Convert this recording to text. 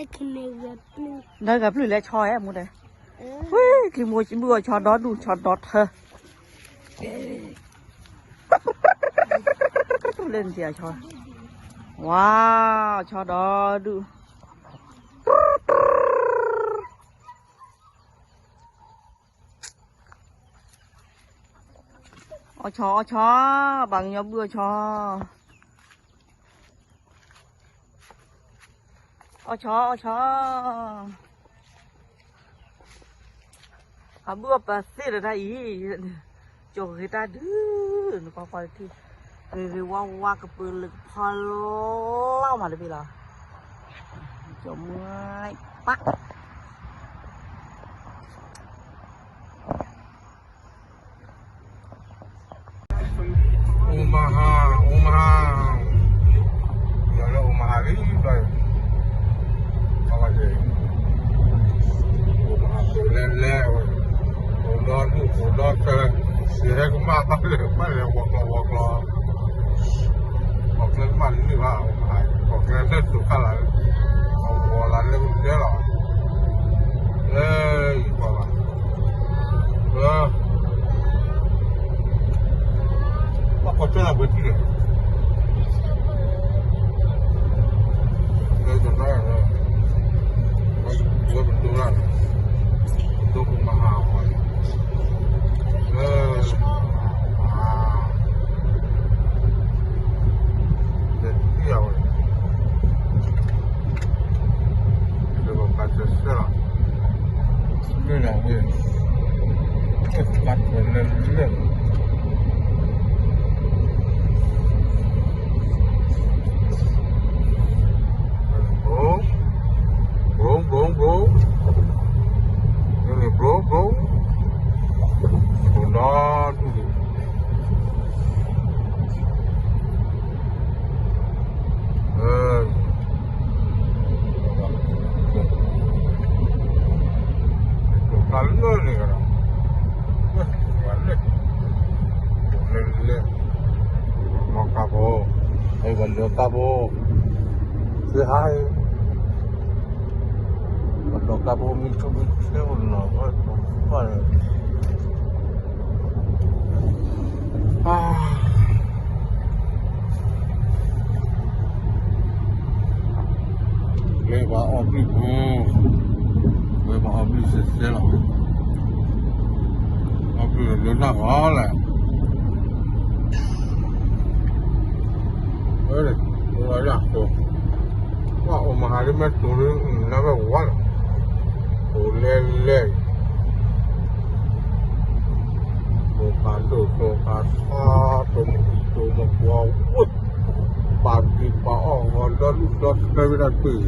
ဒီးဂၤပျုၢ်လဲၤဆီအဲၣ်မူဒီး, ဝံၤ ချံမိၢ်ဘုၣ်အီၣ်ဆီဒီဒူၣ် ဆီဒီထၢ, လၢနတံၢ်အဆီ, ဝါ, ဆီဒီဒူၣ် အီၣ်ဆီ အီၣ်ဆီ, ဘၣ်ကညီဘုၣ်အီၣ်ဆီ, အီၣ်ဆီ အီၣ်ဆီ, အဘုၣ်အီၣ်ပသ့ၣ်ဒီးတၢ်အံၤ, ကၠီၤဂ့ၤတၢ်ဒုး, နကွၢ်ကွၢ်တထံၣ်, ဂ့ၤဂ့ၤဝါဝါကပၢၤလၢကဖီလီၤမးတဘ့ၣ်လီၤ, ကၠီၤမွဲပၢ် Omaha, Omaha, ယလၢ Omaha လံ, အဝဲ Omaha လဲၤလဲၤဝဲ, အိၣ်ဒီဒူၣ်အိၣ်ဒီထၢ, ယဟဲကမၣ်ဘၣ်လၢဘၣ်လဲၤဝီၤကျီဝီၤကျီ, ဝီၤကျီမၣ်နုၢ်ဘၣ် Omaha, ဝီၤကျီလၢတိၤခါလာ်, အဝီၤလၢလၢတဲလီၤ, လၢယကွၢ်ဘၣ် ပှၤကီၢ်ကၠီၣ်လၢပှဲၤထံၣ်လဲၣ်, လၢတနီၤ, လၢပဒိလၢ, ဒိကမၤဟးအီၤ, လၢ, လၢတံၢ်အဝဲ လၢပပာ်စၢၤစၢၤလီၤ, လၢလၢဝဲ, ပာ်စၢၤလၢလၢ, ဘိ, ဘိ, ဘိ, ဘိ, ဘိ, ဘိ, ဘိ, ဘိ, ဘိ, ဘိ, တၢ်လၢန့ၣ်ကဒီး, လၢ, လၢ, လၢ, မီၢ်ကါဖိ, အဲၣ်ဘၣ်လၢကါဖိ, သ့ဟါ, ပဒီးကါဖိမံဆိမံဆဲအိၣ်နီၤ, ဝဲပှၤအီၣ်ဘျုးဖိ, ဝဲပှၤအီၣ်ဘျုးစဲစဲလီၤ, အီၣ်ဘျုးလၢနၢ်ဂီၤလဲၣ်, ဝဲ, လၢအသိး, ပှၤအိၣ်မဟါလၢမ့ၢ်တိၤလၢနၢ်ဝဲဝါလီၤ, အိၣ်လဲၤလဲၤ တိၤပာ်ဒိၣ်တိၤပာ်ထီ, တိၤမုၢ်တိၤမကွီၤဝဲ, ပာ်ဘျုးပာ်အီၣ်ဂီၤဒီဒူၣ်ဒီထၢဝဲဒၣ်ကွ့ၢ်,